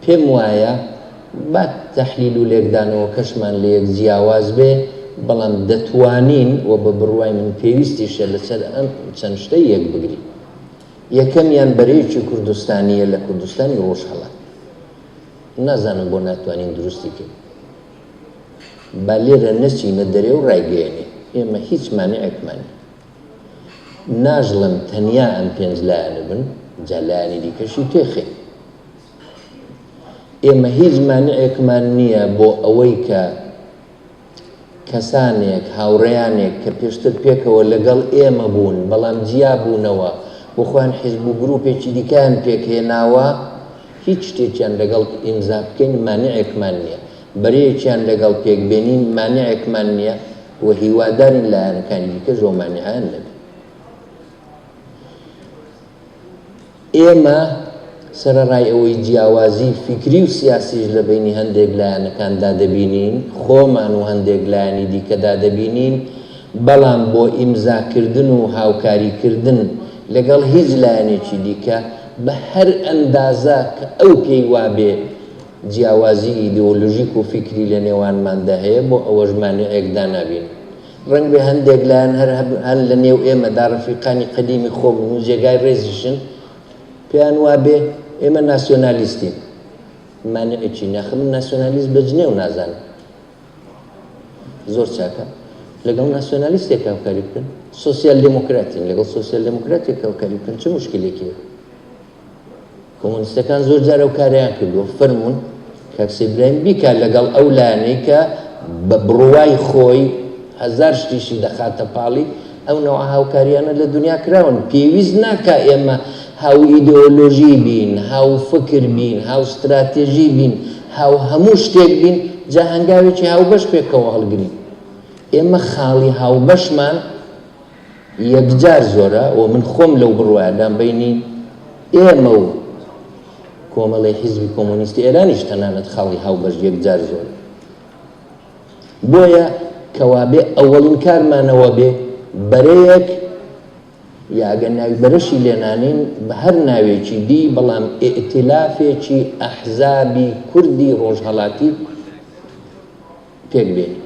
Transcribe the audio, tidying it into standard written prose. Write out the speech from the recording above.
پێم وایە با تەحلیل و لێکدانەوەکەشمان لە یەک جیاواز بێ، بەڵام دەتوانین و بە بڕوای من پێویستیشە لەسەر ئەم چەند شتە یەک بگرین. یەکەمیان بەرەیەکی کوردستانییە لە کوردستانی ڕۆژهەڵات. نازانم بۆ ناتوانین دروستی کەین. با لێرە نەچینە دەرێ و ڕایگەیەنین. ئێمە هیچ مانعێکمان نییە. ناژڵێم تەنیا ئەم پێنج لایەنە بن، جا لایەنی دیکەشی تێخەین. ئێمە هیچ مانعێکمان نییە بۆ ئەوەی کە کەسانێک، هاوڕێیانێک کە پێشتر پێکەوە لەگەڵ ئێمە بوون، بەڵام جیا بوونەوە و خۆیان حیزب و گرووپێکی دیکەیان پێکهێناوە، هیچ شتێکیان لەگەڵ ئیمزا بکەین مانعێکمان نییە، بەرەیەکیان لەگەڵ پێکبێنین مانعێکمان نییە و هیوادارین لایەنەکانی دیکەش ئەو مانعەیان نەبێ. ئێمە سەرەڕای ئەوەی جیاوازی فیکری و سیاسیش لە بەینی هەندێک لایەنەکاندا دەبینین، خۆمان و هەندێک لایەنی دیکەدا دەبینین، بەڵام بۆ ئیمزاکردن و هاوکاریکردن لەگەڵ هیچ لایەنێکی دیکە بە هەر ئەندازە کە ئەو پێی وابێ جیاوازی ئیدۆلۆژیک و فیکری لە نێوانماندا هەیە بۆ ئەوەش مانعێک دانابینین. ڕەنگبێ هەندێک لایەن هەر هەن لە نێو ئێمەدا ڕەفیقانی قەدیمی خۆمن و جێگای ڕێزیشن، پێیان وابێ ئێمە ناسیۆنالیستین. مانعی چی؟ ناخە من ناسیۆنالیست بە جنێو نازانم. زۆر چاکە لەگەڵ ناسیۆنالیستێک هاوکاری بکەن، سۆسیال دێمۆکراتین لەگەڵ سۆسیال دێمۆکراتێک هاوکاری بکەن، چ موشکیلێکی هەیە؟ کۆمۆنیستەکان زۆر جار ئەو کارەیان کردووە، فەرموون کاک سەید برایم بیکا لەگەڵ ئەو لایەنەی کە بە بڕوای خۆی هەزار شتیشی دەخاتە پاڵی، ئەو نەوعە هاوکارییانە لە دونیا کراون، پێویست ناکا ئێمە هاو ئیدۆلۆژی بین، هاو فکر بین، هاو ستراتێژی بین، هاو هەموو شتێک بین، جا هەنگاوێکی هاوبەش پێکەوە هەڵگرین. ئێمە خاڵی هاوبەشمان یەکجار زۆرە و من خۆم لەو بڕوایەدام بەینی ئێمە و کۆمەڵەی حیزبی کۆمۆنیستی ئێرانیش تەنانەت خاڵی هاوبەش یەکجار زۆرە. بۆیە کەوابێ ئەوەڵین کارمانەوە بێ بەرەیەک یا ئەگەر ناوی بەرەشی لێنانین بە هەر ناوێکی دی بەڵام ئیئتیلافێکی ئەحزابی کوردی ڕۆژهەڵاتی پێک بێنین.